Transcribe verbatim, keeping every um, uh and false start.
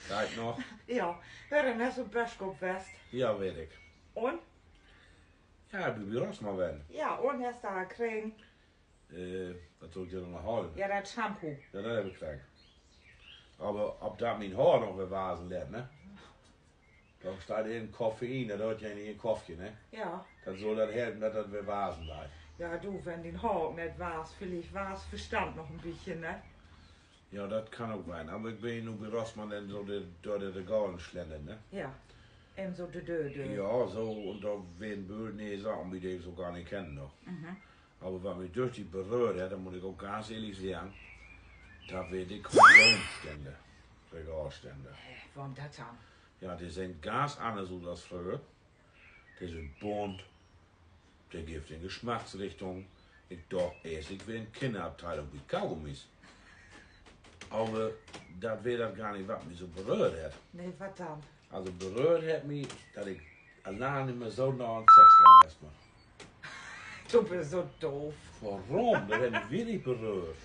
Geiht noch. Ja, ja, denn hest du Böschkop west. Ja, weet ik. Un? Ja, bi, bi Rossmann ween. Ja, un hest dor kregen? Wat sull ik dor noch halen? Ja, dat Shampoo. Ja, dat heff ik kregen. Aver of dat mien Hoor noch weer wassen lett, ne? Dor steiht in Koffein, dat höört ja in en Koffje, ne? Ja. Dat sull dat helpen, dat dat weer wassen deit. Ja, du, wenn dien Hoor ok nett wasst, villicht wasst Verstand noch en bietje, ne? Ja, dat kann ok ween. Aver ik bün nu bi Rossmann denn so de, dör de Regalen slennert, ne? Ja. Even so de Döör dör. Ja, so, un dor weren bült ne'e Saken bi, de ik so gor nich kennen do. Aver wat mi düchtig beröhrt hett, dat mutt ik ok ganz ehrlich seggen, dat weer de Konservenständer, Regalständer. Hä, worüm dat denn? Ja, de sünd ganz anners ut as fröher. De sünd bunt. De gifft en Geschmacksrichtung. Ik doch eerst, ik weer in Kinnerafdeelung bi Kaugummis. Aver dat weer dat gor nich, wat mi so beröhrt hett. Nee, wat denn? Also beröhrt hett mi, dat ik al lang nich mehr so nah an Sex dran was, man. Du büst so doof. Worüm? Dat hett mi wirklich beröhrt.